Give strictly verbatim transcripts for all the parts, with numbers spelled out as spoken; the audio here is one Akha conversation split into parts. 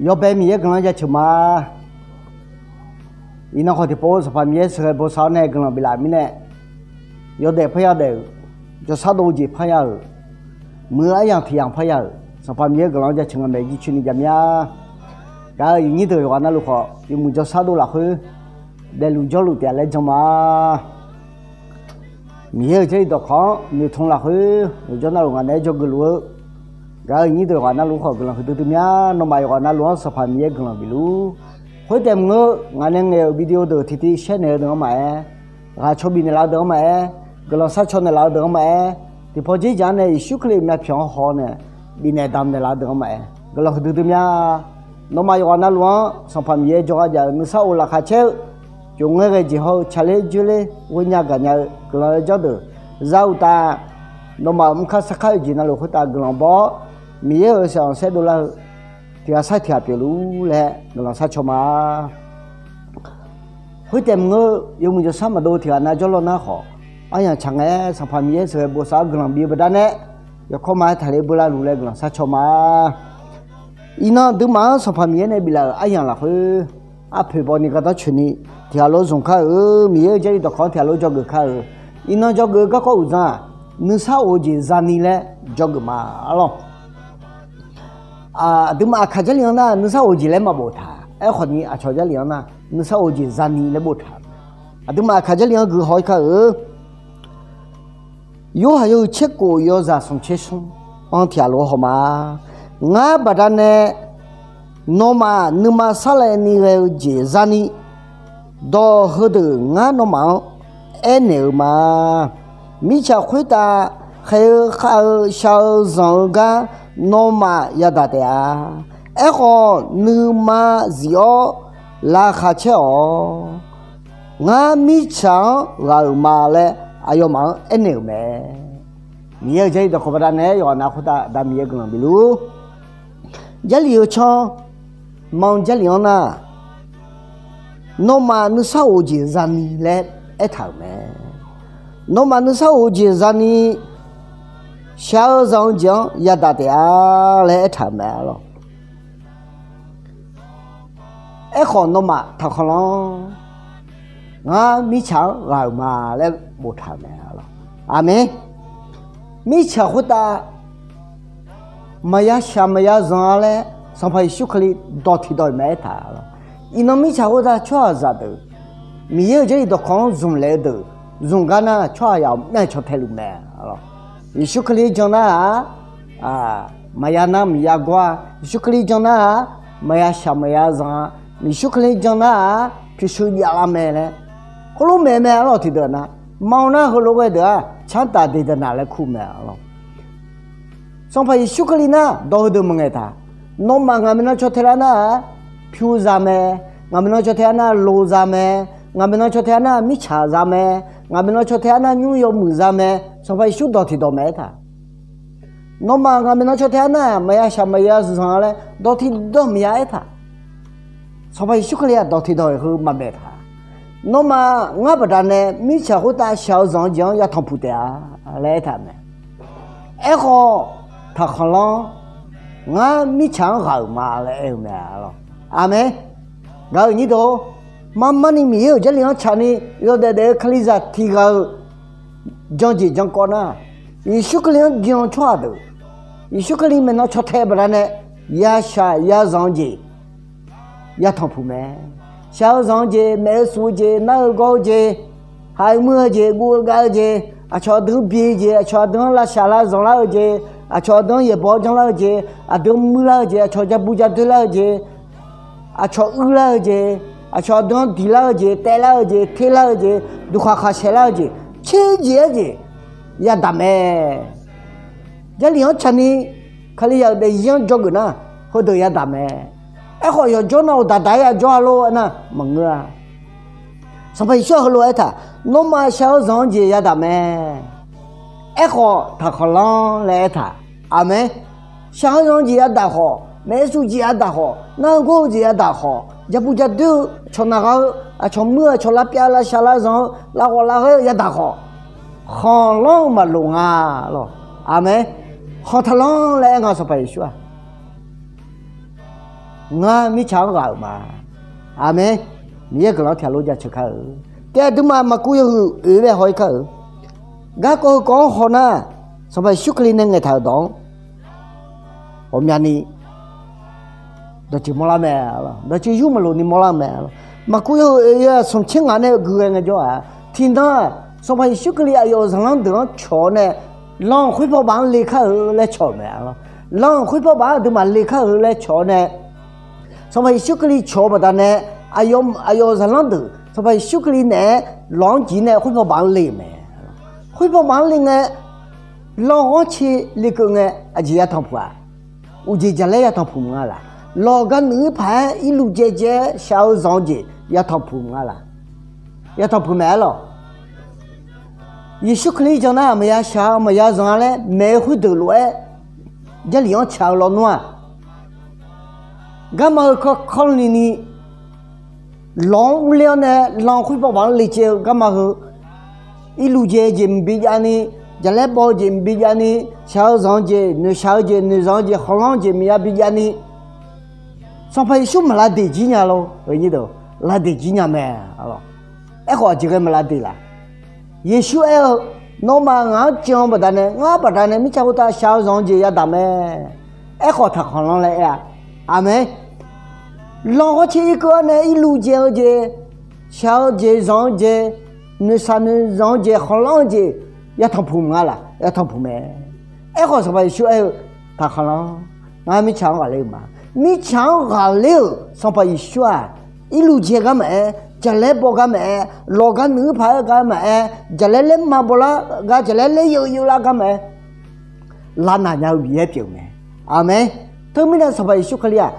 Yawbae Miqyaer guiqlanq jaceuq ma. Iqnan khawf tiqpov Sanqpaq Miqyaer sheuqghae bosav-awr nae guiqlanq biflaf mirnae, yawdaef parya daef-euq, jawrshar dov jeq parya-euq, muiq-eu aryamq tiq yamq parya-euq Sanqpaq Miqyaer guiqlanq-anr jaceuq nga mae jircoeni jaqmyar. Gaq-euq aqyuif nyir deuq yawqghaq navluf khawf yawmuiq jawrshar dov lafkhoer daefluf jawrluf taef-a laer jan ma. Miqyaer-euq Jarlif dawqkawq-anr noeqtmq lafkhoer yawqjawr navluf ngaq naeq-aer dzawgeuf luf-eu, gaq-euq aqyuif nyir deuq yawqghaq navluf khawf guiqlanq huiqdui dui mya. Nawmaf yawqghaq navluf-anr Sanqpaq Miqyaer guiqlanq bifluf. Khoertaef maqngeur, ngaq nae ngaeq-euq video deuq tiqtiv shaer naeq-eu deuq-anr maqaer, ghaq caw bifnaeq laf-eu deuq-anr maqaer, guiqlanq sharcaw naeqlaf-eu deuq-anr maqaer, tiqpawf dzer jaq-anr nae Yeqsur Kali-euq myavpyawq-anr haw-awr nae bifnaeq damq naeqlaf-eu deuq-anr maqaer, guiqlanq huiqdui dui mya. Nawmaf yawqghaq navluf-anr Sanqpaq Miqyaer jawrgar jav-eu nuisar of laqkhaq caer-eu, jov ngaer ghae jeq hawr-eu tsaqler dzoerler ghoenya gaqnya-eu guiqlanq-eu janr deuq za uqtaf, nawmaf-euq mrkar sarkar-eu jeq navluf khoertav guiqlanq baw-awr, Miqyaer-euq shaqzanq saerdov lar-eu tiq ghaq sar tiq ghaq pyeufluf laer guiqlanq sharcaw ma. Khoertaef maqngeur, yawmuiq jawrshar maqdov tiq ghaq nav jawrlawr nar khawf, aryamq tsaq ngae-aer Sanqpaq Miqyaer sheuqghae bosav-awr guiqlanq bif-eu baqdanae, yawkawr ma-aer taqler beular luf laer guiqlanq sharcaw ma. Iqnan aqduimaf-anr Sanqpaq Miqyaer nae biflaf-euq aryamq lafkhoer, arpoeq bawni gardanr coeqni tiq ghaq lof zmq kar-euq. Miqyaer-euq Jarlif dawqkawq-anr tiq ghaq lof dzawgeuf kar-euq. Iqnan dzawgeuf-eu garkawv uqdzan-aq, nuisar of-eu jeq zani laer dzawgeuf ma, arlawr. Aqduimaf aqkaq Jarlif-anr nar nuisar of-eu jeq laer maqboftaq. Aerkhawfni aqcawq Jarlif-anr nar nuisar of-eu jeq zani laer boftaq. Aqduimaf aqkaq Jarlif-anr guihaw-ir kar-euq. Yorhaq yawhuiq tserkof yawzaq smq tser smr-anr tiq ghaq lof haw ma. Ngar baqdanae nawmaf nuima sarlaevni ghae-eu jeq zani dawq heudeuq ngar nawmaf-anr aernaeq-eu ma. Mirtsaq khoertav khaeq-eu khav-eu shaq-eu zanq-eu gar nawmaf yadaq taef-a. Aerkhawf nuima zif-awr laqkhaq caer-awq. Ngar mirtsaq-anr ghaq-euq ma laer aqyawfmaf-anr aernaeq-euq mae. Miqyaer-euq Jarlif dawqkawq baqdanae yawqghaq nav khoertav Aqda Miqyaer guiqlanq bifluf. Jarlif-eu canr, ma Jarlif-anr nar, nawmaf nuisar of-eu jeq zani laer aertaq-euq mae. Nawmaf nuisar of-eu jeq zani shaq-eu zanq-eu jeq-anr yadaq taef-a laer aertaq-euq mae, arlawr. Aerkhawf nawmaf taqkhanqlanr, ngar mirtsaq-anr ghaq-euq ma laer boftaq-euq mae, arlawr. Aqmeq. Mirtsaq khoertav maqya shaq maqya zanq-a laer Sanqpaq Yeqsur Kali dawq tiqdawq-iq maqaer taq, arlawr. Iqnan mirtsaq khoertav tsawrhaqzaq deuq Miqyaer-euq Jarlif dawqkawq-anr zmq laef-eu deuq zmq gar nar tsawrhaq yamq myav caw taeluf mae, arlawr. Yeqsur Kali jan nar-aq, maqya nar maqya gawr-a. Yeqsur Kali jan nar-aq, maqya shaq maqya zanq-a. Yeqsur Kali jan nar-aq, pyurshuir javlar mae laer heulof maeq mae, arlawr. Tiqdeuq nar, ma nar heulof ghae deuq-aq, tsartaf deqdaqnaq laer kur mae, arlawr. Sanqpaq Yeqsur Kali nar dawq heudeuq maqngaeq taq. Nawmaf ngaq maeqnan caw tae lar nar-aq, pyur za mae. Ngaq maeqnan caw tae lar nar-aq, lo za mae. Ngaq maeqnan caw tae lar nar-aq, mirtsaq za mae. Ngaq maeqnan caw tae lar nar-aq, nymr yawmuiq za mae. Sanqpaq Yeqsur dawq tiqdawq maqaer taq. Nawmaf ngaq maeqnan caw tae lar nar-aq, maqya shaq maqya zanq-a laer dawq tiqdawq maqya aer taq. Sanqpaq Yeqsur Kali-aq dawq tiqdawq-iq heu maqmaeq taq. Nawmaf ngar baqdanae mirtsaq khoertav shaq-eu zanq-eu jeq-anr yatanq puq taef-a laer aertaq mae. Aerkhawf, taqkhanqlanr, ngar mirtsaq-anr ghaq-euq ma laer aer-eu mae, arlawr. Aqmeq. Gaq-euq nyir deuq-or, marmarni Miqyaer-euq Jarlif-anr tsaqni yawdaef daef-eu Kalizaq tiq ghaq-euq jan jeq jan kawv nar, Yeqsur Kali-anr jan-eu tsawrhaq deuq, Yeqsur Kali maeqnan caw tae baqdanae ya shaq ya zanq-eu jeq yatanq puq mae. Shaq-eu zanq-eu jeq, maef-eu suf-eu jeq, nar-eu gawr-eu jeq, haiq muir-eu jeq, guv-eu gav-eu jeq, aqcawq aqdui-anr bi-eu jeq, aqcawq aqdui-anr lavshaq lavzanq lar-eu jeq, aqcawq aqdui-anr yaeqbawq-awr janlar-eu jeq, aqdui-anr muirlar-eu jeq, aqcawq ja bu ja doerlar-eu jeq, aqcawq uirlar-eu jeq, aqcawq aqdui-anr diqlar-eu jeq, taevlar-eu jeq, terlar-eu jeq, duqkhaq khaq shaeqlar-eu jeq, tser jeq-aer jeq yadaq mae. Jarlif-anr tsaqni Kalizaq-euq daefzir-anr dzawgeuf nar, heudeuq yadaq mae. Aerkhawf yawqjawr nav-euq daqdaq-aer yajawr-a lor aernar maqngeur-a. Sanqpaq Yeqsur-aq heulof-aer aertaq, nawmaf shaq-eu zanq-eu jeq yadaq mae. Aerkhawf taqkhanqlanr laer aertaq. Aqmeq. Shaq-eu zanq-eu jeq yadaq khawf, maef-eu suf jeq yadaq khawf, nar-eu gawr-eu jeq yadaq khawf, ja bu ja doer-eu, aqcawq naq ghaq-eu, aqcawq muir-eu, aqcawq lavpyav lavshaq lavzanq-eu, lavghawf lavghaer-eu yadaq khawf, khanqlanr-eu maqloq nga lawq. Aqmeq. Khanq taqlanr laer aer nga Sanqpaq Yeqsur-aq. Ngar mirtsaq-anr ghaq-euq ma. Aqmeq. Miqyaer guiqlanq-anr tiqghaq lof jaceuq kar-eu. Taef aqduimaf maqkuv yawhuiq oeq-eu bae haw-ir kar-eu. Garkawv heukawv-anr haw nar, Sanqpaq Yeqsur Kali nae ngaeqtaq-euq dawq-anr ghawqmyani dawqtsuif mawrlar mae. Dawqtsuif yur maqloq ni mawrlar-eu mae. Maqkuv yawhuiq oeq-eu smq tser ngaq nae gui ghae ngaejawr-aq, tiqnan-aq, Sanqpaq Yeqsur Kali aqyawf-euq zaqlanr deuq-anr cawq-awr nae, lanq khoerpaw baf-anr le kar-eu laer cawq-euq mae. Lanq khoerpaw baf-anr aqduimaf le kar-eu laer cawq-awr nae, Sanqpaq Yeqsur Kali cawq-eu baqdanae, aqyawf-euq zaqlanr deuq Sanqpaq Yeqsur Kali naeq-aer lawq-anr jiq nae khoerpaw baf-anr le-euq mae. Khoerpaw baf-anr le ngae, lanq ghanrcae lekeuv ngae aqjeq yatanq puq-aq, uqjeq jaqlaer yatanq puq mq nga laq? Lawq gar nuir paq-aer irluv jaejae-aer shaq-eu zanq-eu jeq yatanq puq mq nga laq? Yatanq puq mae-ar lawq. Yeqsur Kali jan nar maqya shaq-a maqya zanq-a laer maeq-eu khoerdeuq lof-aer, Jarlif-anr tsaq-eu lawnmr-aq, garma heu kawrkawrni ni lawq-anr urler-awr nae lanq khoerpaw baf-anr le caev-eu garma heu, irluv jae-eu jeq mqbi javni, jaqlaer baw-eu jeq mqbi javni, shaq-eu zanq-eu jeq, noeqshaq-eu jeq, noeqzanq-eu jeq, khanqlanr-eu jeq maqya bi javni, Sanqpaq Yeqsur maq lavdeq jir nya lor. Laqdeq jir nya mae. Aerkhawf aqjeq ghae maq lavdeq laf? Yeqsur aer-eu, nawmaf ngaq-anr jan-eu baqdanae, ngar baqdanae mirtsaq khoertav shaq-eu zanq-eu jeq yadaq mae. Aerkhawf taqkhanqlanr laer aer-a. Aqmeq. Lanq ghanrcae irkeuv-awr nae irluv jae-eu jeq, shaq-eu jeq, zanq-eu jeq, noeqshaq noeqzanq-eu jeq, khanqlanr-eu jeq yatanq puq mq nga laq? Yatanq puq mae. Aerkhawf Sanqpaq Yeqsur aer-eu, taqkhanqlanr, ngar mirtsaq-anr ghaqler-euq ma. Mirtsaq-anr ghaqler-euq Sanqpaq Yeqsur-aq, irluv jae gar maqaer, jaqlaer baw gar maqaer, lawq gar nuir paq-aer gar maqaer, jaqlaer laer ma bawlar gar, jaqlaer laer yeuvyeuvlar gar maqaer, lavnaq nya-eu Miqyaer pyeuf-eu mae. Aqmeq. Teumirnae Sanqpaq Yeqsur Kali-aq,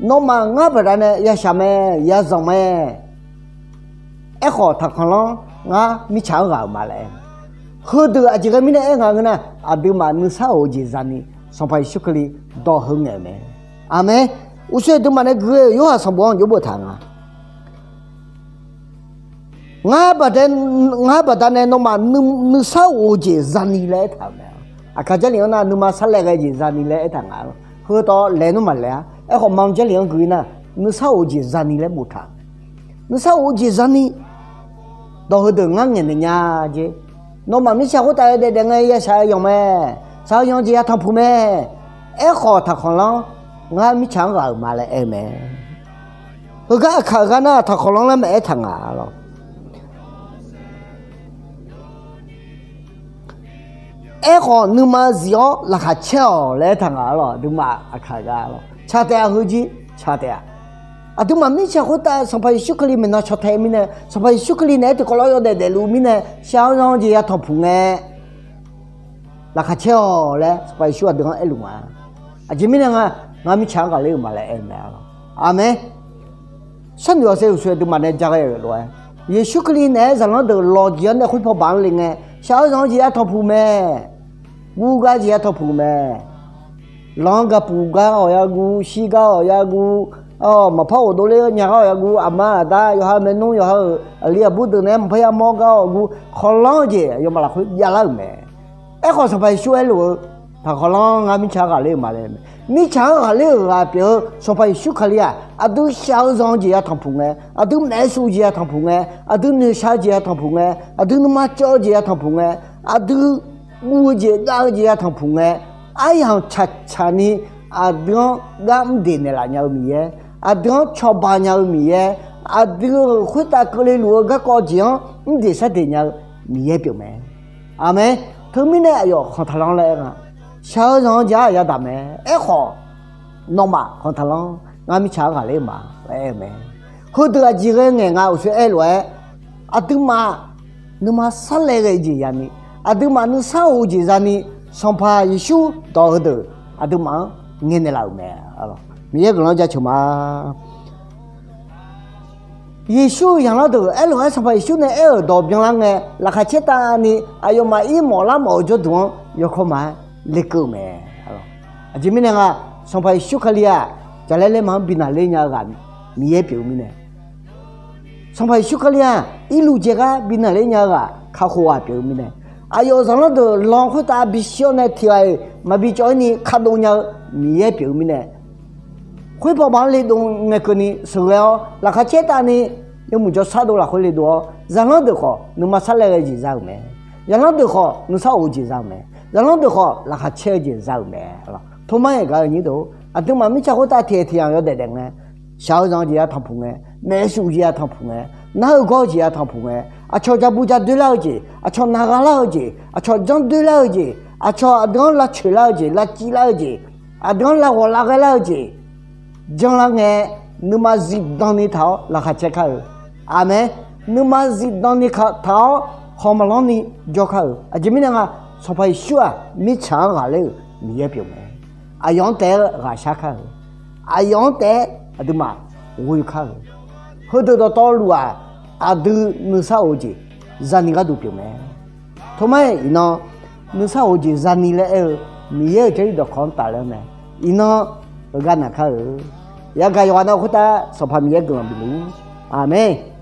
nawmaf ngar baqdanae ya shaq mae, ya zanq mae. Aerkhawf taqkhanqlanr, ngar mirtsaq-anr ghaq-euq ma laer aer. Heudeuq aqjeq ghae mirnae aer nga ngeur nar, aqduimaf nuisar of-eu jeq zani Sanqpaq Yeqsur Kali dawq heu ngaeq-euq mae. Aqmeq. Uqshoe aqduimaf nae gui-eu Yorhaq sanqbof-anr jawr boftaq nga. Ngar baqda, ngar baqdanae nawmaf nuisar of-eu jeq zani laer aertaq-euq mae. Aqkaq Jarlif-anr nar nuima sarlaev ghae jeq zani laer aertaq nga. Heutawv laeq nmr maqlaeq-a. Aerkhawf ma Jarlif-anr gui nar, nuisar of-eu jeq zani laer boftaq-euq mae. Nuisar of-eu jeq zani dawq heudeuq ngar ngaeqnaeq nya jeq. Nawmaf mirtsaq khoertav yawdaef daef ngae ya shaq-aer yanq mae. Shaq-eu yanq jeq yatanq puq mae. Aerkhawf taqkhanqlanr, ngar mirtsaq-anr ghaq-euq ma laer aer-eu mae. Heugar aqkaq-eu gar nar taqkhanqlanr laer maqaer taq nga lawq. Aerkhawf nuima zif-awr laqkhaq caer-awq laer aertaq nga lawq. Aqduimaf aqkaq-eu gar lawq, ca taef-a heujir ca taef-a. Aqduimaf mirtsaq khoertav Sanqpaq Yeqsur Kali maeqnan caw tae-eu mirnae, Sanqpaq Yeqsur Kali naeq-aer tiqkawv lof-aer yawdaef daefluf mirnae, shaq-eu zanq-eu jeq yatanq puq ngae, laqkhaq caer-awq laer Sanqpaq Yeqsur aqdui-anr aerluf nga. Aqjeq mirnae nga, ngar mirtsaq-anr ghaqler-euq ma laer aer-eu mae lawq. Aqmeq. Sharnoeq-awq saer uqshoe aqduimaf nae ja ghae-euq lof-aer, Yeqsur Kali naeq-aer zaqlanr deuq lawq jeq-anr nae khoerpaw baf-anr le ngae, shaq-eu zanq-eu jeq yatanq puq mae. Guv gar jeq yatanq puq mae. Lanq-anr gapuf gar-awq yaguv, shir gar-awq yaguv, maqpar ghofdov ler nya gar-awq yaguv, aqma aqda yawqha-eu maernmr yawqha-euq aqli aqbur deuq naeq-aer maqpar yamawr gar-awq guv, khanqlanr-eu jeq aqyawfmaf lafkhoer javlar-euq mae. Aerkhawf Sanqpaq Yeqsur aerluf-eu, taqkhanqlanr, ngar mirtsaq-anr ghaqler-euq ma laer mae. Mirtsaq-anr ghaqler-euq ghaq pyeuf-eu Sanqpaq Yeqsur Kali-aq, aqdui shaq-eu zanq-eu jeq yatanq puq ngae, aqdui maef-aer suf-eu jeq yatanq puq ngae, aqdui noeqshaq-eu jeq yatanq puq ngae, aqdui nuima cawv-eu jeq yatanq puq ngae, aqdui guv-eu jeq gav-eu jeq yatanq puq ngae, aryamq tsaqtsaq ni aqdui-anr gar mr deq naeqlaf nya-eu Miqyaer, aqdui-anr cawba nya-eu Miqyaer, aqdui-euq khoertav keuvle luf-eu garkawv jeq-anr mr deq shar deq nya-eu Miqyaer pyeuf mae. Aqmeq. Teumirnae aqyawf khanq taqlanr laer aer nga. Shaq-eu zanq-eu jeq-aq yadaq mae. Aerkhawf, nawmaf khanq taqlanr, ngar mirtsaq-anr ghaqler-euq ma laer aer-eu mae. Heudeuq aqjeq ghae ngaeq nga uqshoe aer lof-aer, aqduimaf nuima sarlaev ghae-eu jeq yani, aqduimaf nuisar of-eu jeq zani, Sanqpaq Yeqsur dawq heudeuq aqduimaf-anr ngaeqnaeq laf-euq mae. Miqyaer guiqlanq-anr jaceuq ma. Yeqsur-euq zaqlanr deuq aerlof-aer Sanqpaq Yeqsur nae aer-euq dawq byanlar ngae, laqkhaq caertavni aqyawfmaf ir mawf lar mawf-eu jawrduq-anr yawkawr maqaer lekeuv-eu mae. Aqjeq mirnae nga, Sanqpaq Yeqsur Kali-aq, jaqlaer laerma-anr bi naqler nya-eu ghaq Miqyaer pyeuf-eu mirnae, Sanqpaq Yeqsur Kali-aq, irluv jaegar bi naqler nya-eu ghaq kakhof ghaq pyeuf-eu mirnae, aqyawf zaqlanr deuq lanq khoertav bishir-awr nae tiq ghaq-iq maqbi cawv-ir ni kadov nya-eu Miqyaer pyeuf-eu mirnae, Khoerpaw baq-anr le dov ngae keuvni sheuqghae-awr, laqkhaq caer tavni yawmuiq jawrshar dov lafkhoer le dov-awr, zaqlanr deuq khawf nuima sarlae ghae jeq za-euq mae. Zaqlanr deuq khawf nuisar of-eu jeq za-euq mae. Zaqlanr deuq khawf laqkhaq caer-eu jeq za-euq mae. Toma-aer gaq-eu nyir deuq, aqduimaf mirtsaq khoertav tiqaeq tiqyamq yawdaef daef ngae, shaq-eu zanq-eu jeq ya tanqpuq ngae, maeqsuf jeq ya tanqpuq ngae, nar-eu gawr-eu jeq ya tanqpuq ngae, aqcawq ja bu ja doerlar-eu jeq, aqcawq naq gha lar-eu jeq, aqcawq janr doerlar-eu jeq, aqcawq aqdui-anr lavcoeq lar-eu jeq, lavciv lar-eu jeq, aqdui-anr lavghawq lavghae lar-eu jeq, janlar ngae, nuima zifdan ni taq-awr laqkhaq caer kar-eu. Aqmeq. Nuima zifdan ni taq-awr khawf maqlanr ni jawr kar-eu. Aqjeq mirnae nga, Sanqpaq Yeqsur-aq mirtsaq-anr ghaqler-euq Miqyaer pyeuf mae. Aqyawf-anr taef-aer ghaqshar kar-eu. Aqyawf-anr taef-aer aqduimaf ghoe kar-eu. Heudeuq dawqtawvluf-aq, aqdui nuisar of-eu jeq zani gharduq pyeuf mae. Toma-aer iqnan nuisar of-eu jeq zani laer aer-eu Miqyaer-euq Jarlif dawqkawq-anr tafler-awr mae. Iqnan heugar naq kar-eu. Yagaq yawqghaq nav khoertav Sanqpaq Miqyaer guiqlanq bifluf-ur. Aqmeq.